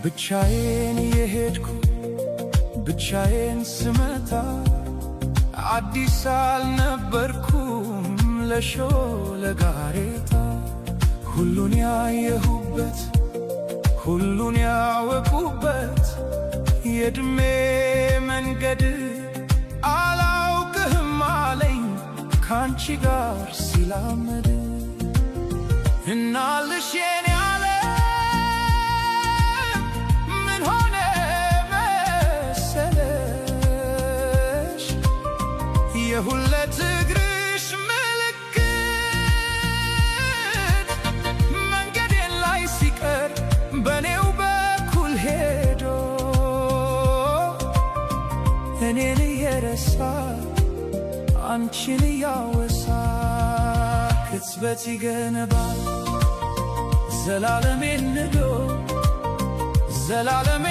ብቻዬን የሄድኩ፣ ብቻዬን ስመታ፣ አዲስ አልነበርኩም ለሾለ ጋሬጣ። ሁሉን ያየሁበት፣ ሁሉን ያወቁበት የእድሜ መንገድ አላውቅህም አለኝ ካንቺ ጋር ሲላመድ። እናልሽ የኔ ዓለም፣ ምን ሆነ መሰለሽ? የሁለት እግርሽ ምልክት መንገዴን ላይ ሲቀር በኔው በኩል ሄዶ፣ እኔን እየረሳ አንቺን እያወሳ፣ ቅጽበት ይገነባል ዘላለሜን ንዶ ዘላለሜ።